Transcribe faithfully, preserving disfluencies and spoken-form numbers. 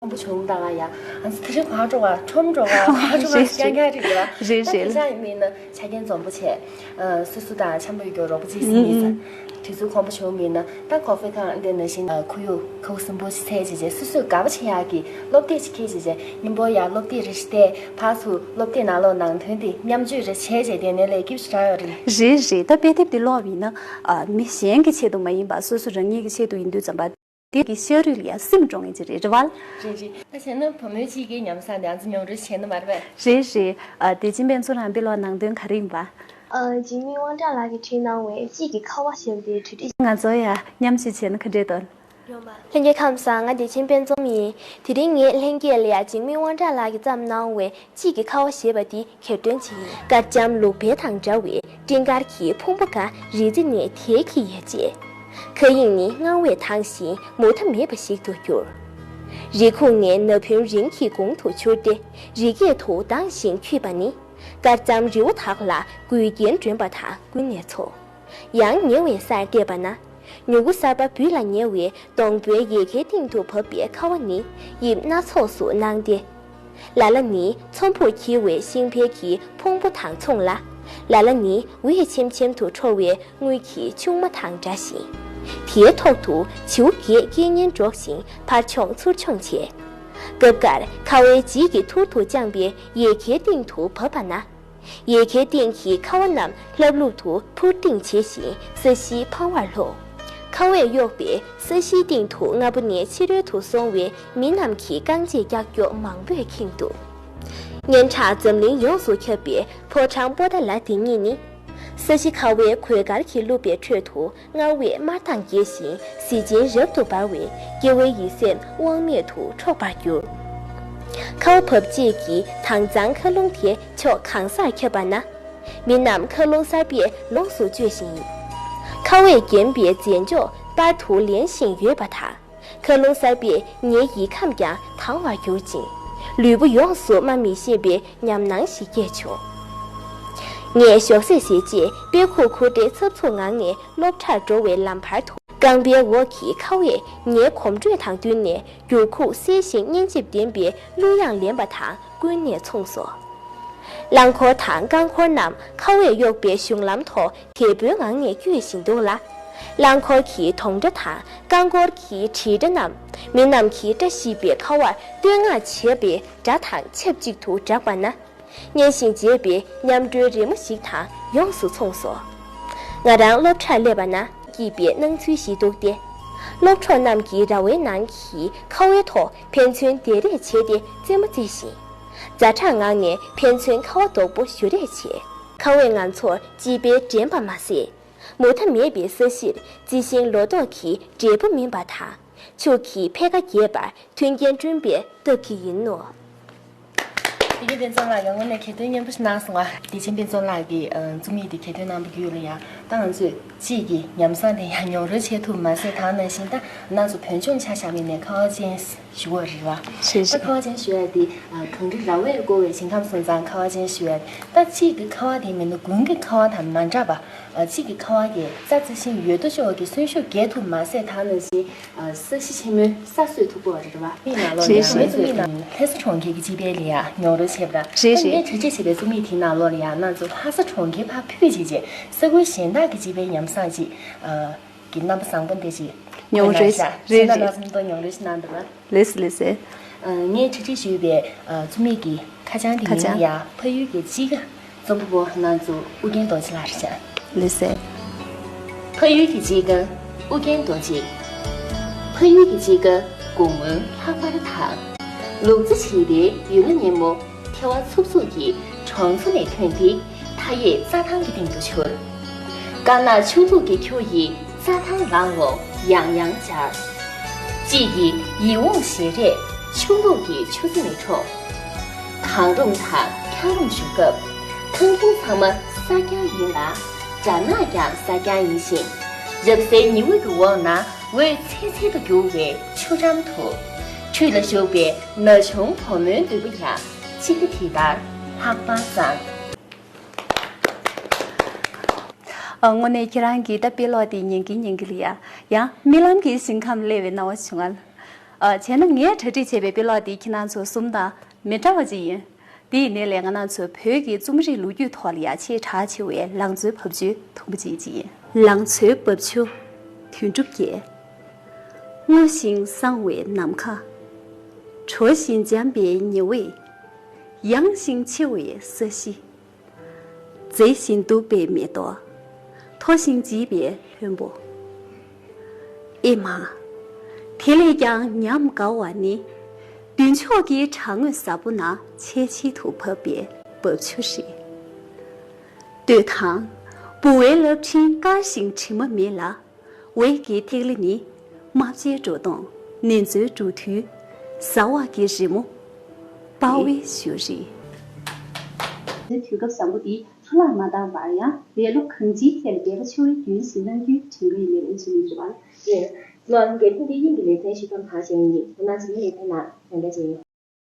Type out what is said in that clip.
ཁོམ་པ་བྱུང་དང་ཡ། ཨ་ཙི་དེ་རིང་ཕར་འགྲོ་བ་ཁྲོམ་འགྲོ་བ་ཕར་འགྲོ་བ་རེད་རེད། རྐྱང་རྐྱང་རེད་རེད་བ། རེད་ད་རེད། དེ་འདྲ་ཡིན་མིན་ན་ཆ་རྐྱེན་འཛོམས་པོ་བྱས། ཨ་སོ་སོ་དང་འཆམ་པོ་ཡོད་རྒྱུ་རོགས་པ་གཅིག་ཟིན་ཡིན་ས། ཨུ་ཨུ། དུས་ཚོད་ཁོམ་པ་བྱུང་མིན་ན་ད་ཀོ་ཧྥེ་ཁང་འདི་ནང་བཞིན་ཨ་ཁོར་ཡུག་ཁ་ཁུ་སིམ་པོ་ཞིག་འཚོལ་བྱས་བྱས་སོ་སོས་དགའ་པོ་བྱེད་ཡག་གི་སློབ་དེབ་ཅིག་འཁྱེར་བྱས་བྱས་མཉམ་པོ་ཡ་སློབ་དེབ་རེ་ཞིག་བལྟས། ཕར་ཚུར་སློབ་དེབ་ནང་ལོགས་ནང་དོན་དེ་མཉམ་སྤྱོད་རེ་བྱས་བྱས་དེ་ནས་ལས་སྐྱིད་ཞེ་དྲག་ཡོད་རེད། རེད་རེད། ད་དཔེ་དེབ་དེ་ཀློག་པ་ཡིན་ན་ཨ་མི་གཞན་གྱི་ཆེད་དུ་མ་ཡིན་པ་སོ་སོ་རང་ཉིད་ཀྱི་ཆེད་དུ་ཡིན་དུས་ཙམ་པ། དེ་གི་ཤ་རུས་ལ་ཡང་སིམ་འགྲོ་ངེས་ཀྱི་རེད་རེད་བ། རེད་རེད། ད་བྱས་ན་བུ་མོ་གཅིག་གིས་ཉམས་བཟང་དེ་ང་ཚོ་མྱོང་རོལ་བྱས་ན་མ་རེད་པས། རེད་རེད། ཨ་དེ་ཅིན་ཕན་ཚུན་རང་དཔེ་ཀློག་ནང་དོན་ག་རེ་ཡིན་པ། ཨ་འཇིགས་མེད་དབང་གྲགས་ལགས་ཀྱིས་བྲིས་གནང་བའི་དཔྱིད་ཀྱི་ཁ་བ་ཞེས་པ་དེའི་འབྲི་བྲིས། ང་ཚོ་ཡང་མཉམ་ཞིག་བྱས་ན་ག་འདྲས་འདུག། ལྷན་རྒྱས་ཁམས་བཟང་། ང་བདེ་ཆེན་དཔལ་འཛོམས་ཡིན། དེ་རིང་ངས་ལྷན་རྒྱས་ལ་ཡང་འཇིགས་མེད་དབང་གྲགས་ལགས་ཀྱིས་བརྩམས་གནང་བའི་དཔྱིད་ཀྱི་ཁ་བ་ཞེས་པ་འདི་གྱེར་འདོན་བྱེད་ཡིན། དཀར་འཇམ་ལུག་བལ་དང་འདྲ་བའི་སྤྲིན་དཀར་གྱི་ཕུང་པོ་འགའ་རི་རྩེ་ནས་དལ་གྱིས་ཡལ་རྗེས། མཁའ་དབྱིངས་ནི་སྔར་བས་དྭངས་ཤིང་མུ་མཐའ་མེད་པ་ཞིག་ཏུ་གྱུར། རི་ཁུག་ནས་ན་བུན་རིམ་གྱིས་གོང་དུ་འཕྱུར་ཏེ་རི་སྐེད་དུ་ལྡང་ཞིང་འཁྱུད་པ་ནི་དཀར་འཇམ་རི་བོ་དག་ལ་མགུལ་རྒྱན་སྒྲོན་པ་དང་ཀུན་ནས་མཚུངས། ཡང་ཉེ་བའི་སར་བལྟས་པ་ན། མྱུ་གུ་གསར་པ་འབུས་ལ་ཉེ་བའི་སྡོང་པོའི་ཡལ་གའི་སྟེང་དུ་བབས་པའི་ཁ་བ་ནི་དབྱིབས་སྣ་ཚོགས་སུ་སྣང་སྟེ། ལ་ལ་ནི་ཚོམ་བུར་འཁྱིལ་བའི་ཤིང་ཕལ་གྱི་ཕུང་པོ་དང་མཚུངས་ལ། ལ་ལ་ནི་འོད་ཆེམ་ཆེམ་དུ་འཕྲོ་བའི་དངུལ་གྱི་ཆུང་མ་དང་འདྲ་ཞིང་། དེའི་ཐོག་ཏུ་བྱིའུ་བརྒྱད་སྐད་སྙན་སྒྲོག་བཞིན་ཕར་མཆོང་ཚུར་མཆོང་བྱས། སྐབས་འགར་ཁ་བའི་ལྗིད་ཀྱིས་ཐུར་དུ་དཔྱངས་པའི་ཡལ་གའི་སྟེང་དུ་བབས་པ་ན། ཡལ་གའི་སྟེང་གི་ཁ་བ་རྣམས་ལྷབ་ལྷུབ་ཏུ་འཕུར་ལྡིང་བྱེད་བཞིན་ས་གཞིའི་ཕང་བར་ལྷུང་། ཁ་བས་གཡོགས་པའི་ས་གཞིའི་སྟེང་དུ་སྔ་པོ་ནས་ཕྱི་རོལ་དུ་སོང་བའི་མི་རྣམས་ཀྱི་རྐང་རྗེས་ཀྱག་ཀྱོག་མང་པོས་ཁེངས་འདུག། སྙན་གྲགས་འཛམ་གླིང་ཡོངས་སུ་ཁྱབ་པའི་ཕོ་བྲང་པོ་ཏཱ་ལ་འདི་ཉིད་ནི། ས་གཞི་ཁ་བའི་གོས་དཀར་གྱིས་བཀླུབས་པའི་ཁྲོད་དུ། སྔར་བས་དམར་མདངས་རྒྱས་ཤིང་གཟི་བྱིན་རབ་ཏུ་འབར་བས་སྐྱེ་བོའི་ཡིད་སེམས་དབང་མེད་དུ་འཕྲོག་པར་འགྱུར། ཁ་བ་བབས་རྗེས་ཀྱི་དྭངས་གཙང་མཁའ་རླུང་དེ་ཕྱོགས་གང་སར་ཁྱབ་པ་ན། མི་རྣམས་མཁའ་རླུང་གསར་པས་ལོངས་སུ་སྤྱོད་བཞིན་ཡིན། ཁ་བས་བརྒྱན་པའི་རྫས་མཆོག་པར་དུ་ལེན་བཞིན་ཡོད་པ་དང་། མཁའ་རླུང་གསར་པས་ངའི་ཡིད་ཁམས་ཀྱང་དྭངས་བར་གྱུར་ཅིང་། ལུས་པོ་ཡོངས་སུ་སྨྲ་མི་ཤེས་པའི་ཉམས་སྣང་ཞིག་སྐྱེས་བྱུང་། ངས་ཞོགས་ཟས་བཟས་རྗེས་དཔེ་ཁུག་ཁུ་སྒྲའི་ཚབ་ཚུབ་ངང་ནས་སློབ་གྲྭར་འགྲོ་བའི་ལམ་བར་དུ། རྐང་པའི་འོག་གི་ཁ་བས་ངའི་གོམ་འགྲོས་དང་བསྟུན་ནས་འགྱུར་ཁུག་གསལ་ཞིང་སྙན་འཇེབས་ལྡན་པའི་གླུ་དབྱངས་ལེན་པ་དང་ཀུན་ནས་མཚུངས་སོ། རླངས་འཁོར་དང་རྐང་འཁོར་རྣམས་ཁ་བས་གཡོགས་པའི་གཞུང་ལམ་ཐོག་དལ་པོའི་ངང་ནས་སྐྱོད་བཞིན་འདུག་ལ། རླངས་འཁོར་གྱི་དོང་སྒྲ་དང་རྐང་འཁོར་གྱི་དྲིལ་སྒྲ་རྣམས་མི་རྣམས་ཀྱི་བཀྲ་ཤིས་པའི་ཁ་བར་བསྟོད་བསྔགས་བྱེད་པའི་སྒྲ་དང་ཆབས་ཅིག་ཏུ་གྲགས་པ་ན། སྙན་ཞིང་འཇེབས་པའི་མཉམ་འགྲོའི་རི་མོ་ཞིག་དང་ཡོངས་སུ་མཚུངས་སོ། ང་རང་སློབ་གྲྭར་སླེབས་པ་ན་སྐྱིད་པའི་སྣང་ཚུལ་ཞིག་འདུག་སྟེ། སློབ་གྲོགས་རྣམས་ཀྱི་ར་བའི་ནང་གི་ཁ་བའི་ཐོག་ཕན་ཚུན་བདེ་རེས་བྱས་ཏེ་རྩེད་མོ་རྩེ་ཞིང་། ཛ་དྲག་ངང་ནས་ཕན་ཚུན་ཁ་བ་རྡོག་པོ་གཞུ་རེས་བྱས། ཁ་བས་ང་ཚོར་སྐྱིད་པའི་དྲན་པ་མ་ཟད། མུ་མཐའ་མེད་པའི་ས་གཞིར་རྩི་ཤིང་ལོ་ཏོག་གི་འབྲས་བུ་སྨིན་པ་དང་། ཕྱུགས་ཀྱི་འཕེལ་ཁ་རྒྱས་པར་མཐུན་རྐྱེན་བསྐྲུན་པའི་སྟབས་ཀྱིས་ཡིན་ནོ། དེ་གའི་དཔེ་མཛོད་ལགས་ཀྱིས་དངོས་གནས་གྱེར་འདོན་སྙན་པོ་ཞིག་གནང་སོང་ང་། བདེ་ཆེན་དཔེ་མཛོད་ལགས་ཀྱིས་ཨ་རྩོམ་ཡིག་དེ་གྱེར་འདོན་གནང་བ་བརྒྱུད་ལ་ཡང་ད་ང་ཚོས་དཔྱིད་ཀྱི་ཉམས་བཟང་དེ་ཡང་མྱོང་རོལ་བྱེད་ཐུབ་མ་ཟད་ད་ནང་བཞིན་ད་ང་ཚོ་བོད་ལྗོངས་ཆ་བཞག་པ་ཡིན་ནའི་ཁ་བ་ཅན་ཞུ་བ་རེད་བ། རེད་ད་རེད། ཁ་བ་ཅན་ཞུ་ཡ་དེ་ཨ་གངས་རི་ར་བས་བསྐོར་བའི་ཞིང་ཁམས་སོང་ཙང་ཁ་བ་ཅན་ཞུ་ཡ་དེ་ད་དཔྱིད་ཀྱི་ཁ་བ་དེ་མིན་ན་དགུན་གྱི་ཁ་བ་དང་མ་འདྲ་བ། ཨ་དཔྱིད་ཀྱི་ཁ་བ་གི་རྩྭ་རྩི་ཤིང་ཡོད་དོ་ཅོག་གི་གསོན་ཤུགས་རྒྱས་ཐུབ་མ་ཟད་ད་ནང་བཞིན་ཨ་ས་གཞི་ཆེན་མོའི་ས་གསོས་ཐུབ་ཀྱི་ཡོད་རེད་བ། མིག་ནང་ལོགས་ལ་རེད་ཡང་རེད། ངའི་རྩོམ་ཡིག་ནང་ལྷ་ས་གྲོང་ཁྱེར་གྱི་དཔྱིད་དཔལ་ལ་ཡང་མྱོང་རོལ་བྱས་པ་རེད། ད་རེད་ངས་རེད། གྲ་སྒྲིག་བྱས་པའི་རྩོམ་ཡིག་དེའི་ནང་ལོགས་ལ་ཡང་ང་ཚོ་ལྷ་ས་གྲོང་ཁྱེར་ཕར་འཕུད་བྱས་རྗེས་ས་ཁུལ་གཞན་དག་གི་དཔྱིད་དཔལ་ཉམས་བཟང་ཅིག་ཨ་གི་རྣམ་པ་བཟང་པོ་འདི་ཅིག་མྱོང་རེད། ཁོ་ན་ཤ་རེད་ཤ་ན་རེད། ན་ཚོ་མདོ་མྱོང་རེད་ཤ་ན་འདུག་ལ། ལེས་ལེས། ངས་གྲ་སྒྲིག་ཞུས་པའི་རྩོམ་ཡིག་གི་ཁ་བྱང་དེ་ཡིན་ན་ཡ་ཕ་ཡུལ་གྱི་དཔྱིད་ཀ། རྩོམ་པ་པོ་ང་ཚོ་ཨུ་རྒྱན་རྡོ་རྗེ་ལགས་རེད་བྱ། ལེས་ཟེར། ཕ་ཡུལ་གྱི་དཔྱིད་ཀ། ཨུ་རྒྱན་རྡོ་རྗེ། ཕ་ཡུལ་གྱི་དཔྱིད་ཀ་དགུང་སྔོན་ལྷགས་པར་དྭངས། ལུག་རྫི་བྱིས་པའི་ཡུལ་ལྷ་སྙན་མོ། ཐལ་བ་འཚུབ་འཚུབ་ཀྱི་གྲོང་ཚོ་ནས་ཐོན་ཏེ་མཐའ་ཡས་རྩྭ་ཐང་གི་སྟེང་དུ་འཕྱུར། དཀར་ནག་ཆུ་ལུག་གི་ཁྱུ་ཡིས་རྩྭ་ཐང་ལང་ལོང་ཡང་ཡང་འབྱར། དཔྱིད་ཀྱི་ཡིད་འོང་ཞལ་རས་ཆུ་ལུག་གི་ཆུ་རྩི་ནས་འཁྲུངས། གངས་རུམ་དང་འཁྱགས་རུམ་བཞུགས་སྐབས། ཐང་ཁྱིམ་ཚང་མ་སྲ་རྐྱང་ཡིན་ལ། སྦྲ་ནག་ཀྱང་སྲ་རྐྱང་ཡིན་ཞིང་། རབ་གསལ་ཉི་འོད་ཀྱི་འོག་ན་འོད་ཚལ་ཚལ་དུ་རྒྱུ་བའི་ཆུ་འགྲམ་དུ། ཁྲུས་ལ་བཞུགས་པའི་ན་ཆུང་བུ་མོའི་ལུས་པོ་ཡང་དཔྱིད་ཀ་དེ་ལྟར་ལྷག་པར་གཙང་། ཨ། དངོས་གནས་ཁྱེད་རང་གིས་ད་དཔེ་ཀློག་དེ་ཉན་གིན་ཉན་གིན་ལ་ཡ། ཡང་རྨི་ལམ་གྱི་ཞིང་ཁམས་སླེབས་པའི་སྣང་བ་བྱུང་ང་། ཨ། བྱས་ན་ངས་གྲ་སྒྲིག་བྱས་པའི་དཔེ་ཀློག་འདི་ཁྱེད་རང་ཚོ་གསུམ་དང་མི་འདྲ་བ་ཅིག་ཡིན། དེ་ཡིན་ནའི་ལས་ང་རང་ཚོའི་བོད་ཀྱི་རྩོམ་རིག་ལོ་རྒྱུས་ཐོག་ལ་ཡང་ཆེས་གྲགས་ཆེ་བའི་ལང་ཚོའི་བབ་ཅོལ་དུམ་བུ་གཅིག་ཅིག་ཡིན། ལང་ཚོའི་བབ་ཅོལ་དོན་གྲུབ་རྒྱལ། སྔོ་ཞིང་བསངས་བའི་ནམ་མཁའ། དྲོ་ཞིང་འཇམ་པའི་ཉི་འོད། ཡང་ཞིང་འཚེར་བའི་ས་གཞི། མཛེས་ཤིང་སྡུག་པའི་མེ་ཏོག། མཐོ་ཞིང་བརྗིད་པའི་ལྷུན་པོ། ཨེ་མ། དེ་ལས་ཀྱང་ཉམས་དགའ་བ་ནི། མདུན་ཕྱོགས་ཀྱི་བྲག་ངོས་ཟབ་པོ་ན་ཆལ་ཆལ་དུ་བབས་པའི་བབ་ཅོལ་རེད། སྟོད་ཐང་ལྦུ་བའི་རླབས་ཕྲེང་དཀར་ཞིང་དྲི་མ་མེད་ལ། འོད་ཀྱི་ཐིག་ལེ་ནི། རྨ་བྱའི་སྒྲོ་མདོངས་ནེམ་ཅོའི་འབྲུ་མཐུད། ཟ་འོག་གི་རི་མོ་དཔའ་བོའི་གཞུ་རིས། དེ་དུས་སྐབས་བཟང་པོ་འདི་འཕྲོ་བརླག་མ་བཏང་བར་ཡང་འདས་ལོ་གང་ཅིའི་ཐད་ལ་འབྲེལ་བ་ཆེ་བའི་རྒྱུན་བསྲིང་གནང་རྒྱུའི་དྲན་གྱི་ཡོད་པའི་ལན་ཞུ་ཡིན་པ་རེད། ལོ་ལ་འགན་ཐོག་འདི་དབྱིངས་ཀྱི་ལེ་ཚན་ཞིག་ཙམ་ཕར་བྱས་ཡིན། ཁོ་ན་ཇི་མི་ལེ་ཚན་ནང་ཡང་བསྐྱར་མཇལ་ཡོང་།